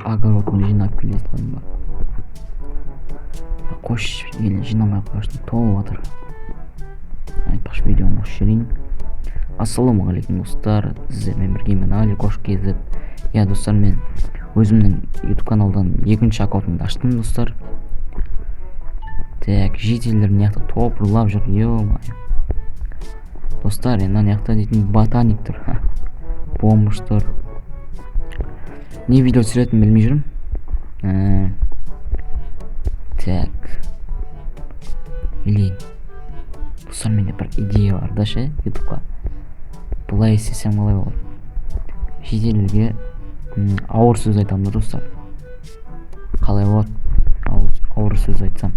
Огородын жинап келе салайын ба? Қойшы, или жинамай ақ қояйыншы, толып жатыр. Айтпақшы, видеоны қосып жіберейін. Ассалаумағалейкум, достар! Сіздермен бірге мен, Аликош kz. Иә, достар, мен өзімнің Ютуб каналдан екінші аккаунтымды аштым, достар. Так, жительдер мына жақта топырлап жүр. Ё-моё, достар, енді ана жақта дейтін ботаник тұр, бомж тұр. Не видео түсіретінімді білмей жүрмін. Так, или, достар, менде бір идея бар да ше. Ютубқа былай істесем қалай болады? Шетелдерге ауыр сөз айтамын да, достар. Қалай болады ауыр сөз айтсам?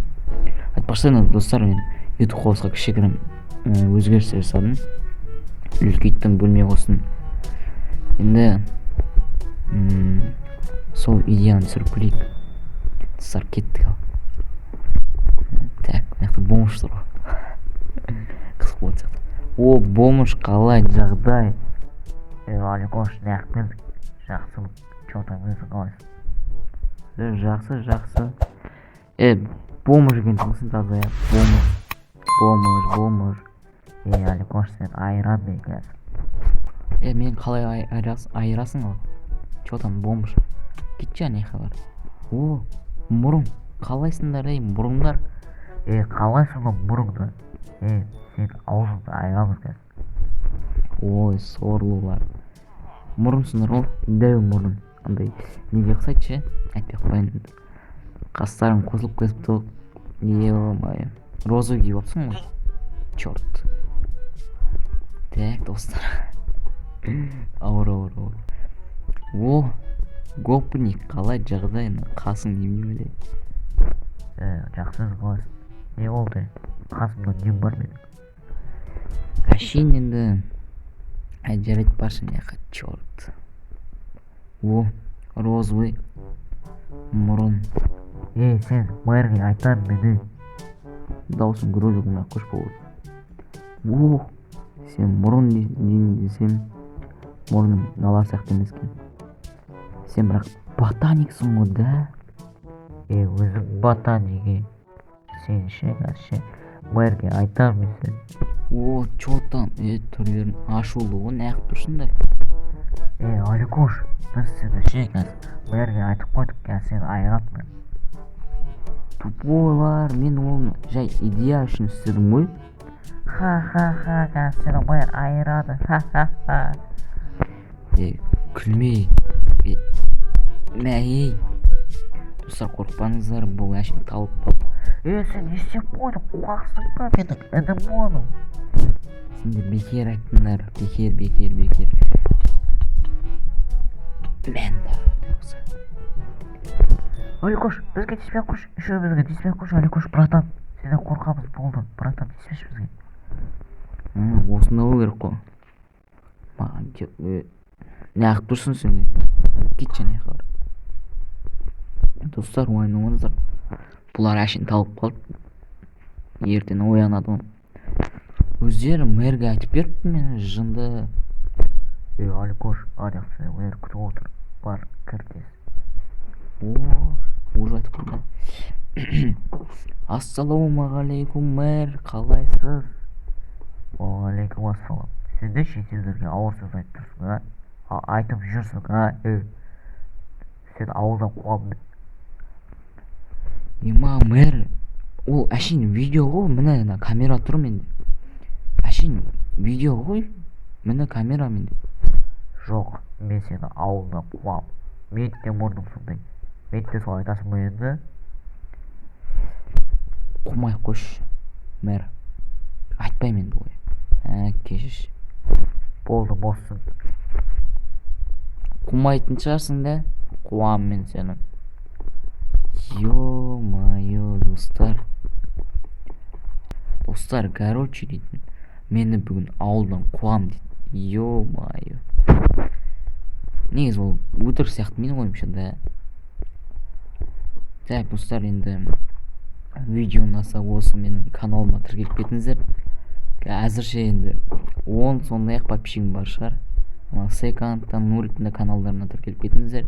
Айтпақшы, енді, достар, мен Ютуб қосқа кішігірім өзгерістер жасадым, үлкейттім, бөлме қостым. Енді сол идеяны түсіріп көрейік, достар. Кеттік. Ал, так, мына жақта бомж тұр ғой, қызық болатын сияқты. О, бомж, қалай жағдай? Ей, Аликош, неғып? Жақсы, че там, өзің қалайсың? Е, жақсы, жақсы. Е, бомж екенсің сен таза, иә, бомж, бомж, бомж. Ей, Аликош, сен айырам мен қазір. Е, мен қалай айырасың? Ал, че там, бомж, кетші ана жаққа бар. О, мұрын, қалайсыңдар, ей, мұрындар? Ей, қалайсың ол мұрынды? Ей, сен аузыңды айырамыз қазір. Ой, сорлылар, мұрынсыңдар ғой, дәу мұрын. Андай неге ұқсайды ше, айтпай ақ қояйын енді. Қастарың қосылып кетіпті ғой, ё-моё, розовый киіп алыпсың ғой, черт. Так, достар, ауыр, ауыр, ауыр. О, гопник, қалай жағдай? Мына қасың немене өле? Е, жақсы, өзің қалайсың? Не болды, қасымда нем бар менің? Әшейін енді. Әй, жарайды, баршы мына жаққа, черт. О, розовый мұрын. Ей, сен мэрге айтамын мен, ей. Дауысың грозный қылмай ақ қойшы, болды. О, сен мұрын дейін десем, мұрның мыналар сияқты емес екен. Сен бірақ ботаниксің ғой да? Ей, өзің ботаник, ей. Сен ше, қазір ше, мэрге айтамын мен сен. О, че там, е, түрлерің ашулы ғой, неғып тұрсыңдар? Ей, Аликош, біз сені ше, қазір мэрге айтып қойдық, қазір сені айырады мэр. Тупойлар, мен оны жай идея үшін істедім ғой. Ха ха ха, қазір сені мэр айырады, ха ха ха. Е, күлмей. Е, мә, ей, достар, қорықпаңыздар, бұл әшейін талып қалды. Ей, сен не істеп қойдың, қуақсың ба? Менің інім ғой анау. Сендер бекер айттыңдар, бекер, бекер, бекер. Мен да болса. Аликош, бізге тиіспей ақ қойшы, үшеумізге тиіспей ақ қойшы, Аликош, братан, сенен қорқамыз, болды, братан, тиіспеші бізге. Осындай болу керек қой маған. Е, неғып тұрсың сен? Кетші ана жаққа бар. Достар, уайымдамаңыздар, бұлар әшейін талып қалды, ертең оянады ғой өздері. Мэрге айтып беріпті мен, жынды. Ей, Аликош, ана жақта сені мэр күтіп отыр, бар, кір тез. О, уже айтып қойды. Ассалаумағалейкум, мэр, қалайсыз? Уағалейкум ассалам. Сен де шетелдерге ауыр сөз айтып тұрсың, а? Айтып жүрсің, а? Ей, сені ауылдан қуамын мен. Ема, мэр, ол әшейін видео ғой. Міне, мына камера тұр менде, әшейін видео ғой, міне, камера менде. Жоқ, мен сені ауылдан қуамын. Мен де мұрным сондай, мен де солай айтасың ба енді? Қумай ақ қойшы, мэр, айтпаймын енді олай. Ә, кешірші. Болды, боссың. Қумайтын шығарсың да. Қуамын мен сені. Ё-моё, достар, достар, короче, дейтін, мені бүгін ауылдан қуамын дейді. Ё-моё, негізі ол өтірік сияқты менің ойымша да. Так, достар, енді видео ұнаса, осы менің каналыма тіркеліп кетіңіздер. Әзірше енді 10 сондай ақ подписчигім бар шығар. Ана Секанттан, Нуриктің де каналдарына тіркеліп кетіңіздер.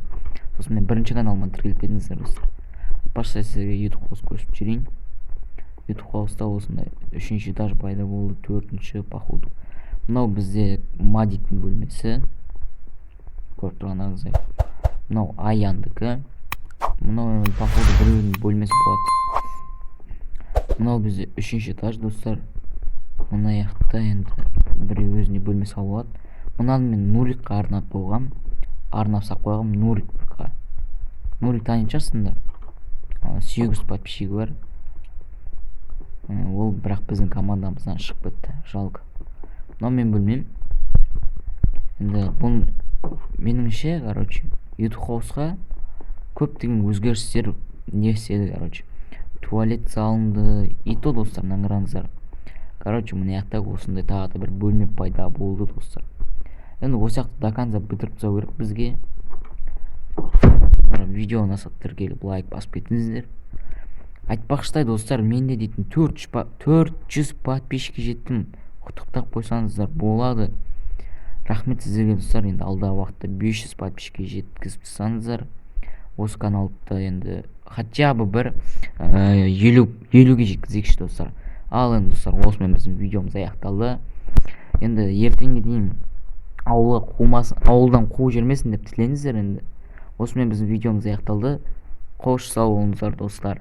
Сосын мен бірінші каналыма тіркеліп кетіңіздер, достар. Айтпақшы, сіздерге YouTube House көрсетіп жіберейін. YouTube House-та осындай үшінші этаж пайда болды, төртінші, походу. Мынау бізде Мадиктің бөлмесі, көріп тұрғандарыңыздай. Мынау Аяндікі. Мынау, походу, біреудің бөлмесі болады. Мынау бізде үшінші этаж, достар. Мына жақта енді біреу өзіне бөлме салып алады. Мынаны мен Нурикқа арнап қойғам, арнап салып қойғам Нурикқа. Нурик танитын шығарсыңдар, 800 подписчигі бар. Ол бірақ біздің командамыздан шығып кетті, жалко. Мынау менің бөлмем. Енді бұл, меніңше, короче, YouTube House-қа көптеген өзгерістер не істеді. Короче, туалет салынды. И то, достар, мынаны қараңыздар. Короче, мына жақта осындай тағы да бір бөлме пайда болды, достар. Енді осы жақты до конца бітіріп тастау керек бізге. Видео ұнаса, тіркеліп, лайк басып кетіңіздер. Айтпақшыдай, достар, мен де дейтін 400 подписчикке жеттім, құттықтап қойсаңыздар болады. Рахмет сіздерге, достар. Енді алдағы уақытта 500 подписчикке жеткізіп тастаңыздар осы каналды. Енді хотя бы бір 50-ге жеткізейікші, достар. Ал енді, достар, осымен біздің видеомыз аяқталды. Енді ертеңге дейін ауылға қумасын, ауылдан қуып жібермесін деп тілеңіздер. Енді осымен біздің видеомыз аяқталды. Қош, сау болыңыздар, достар.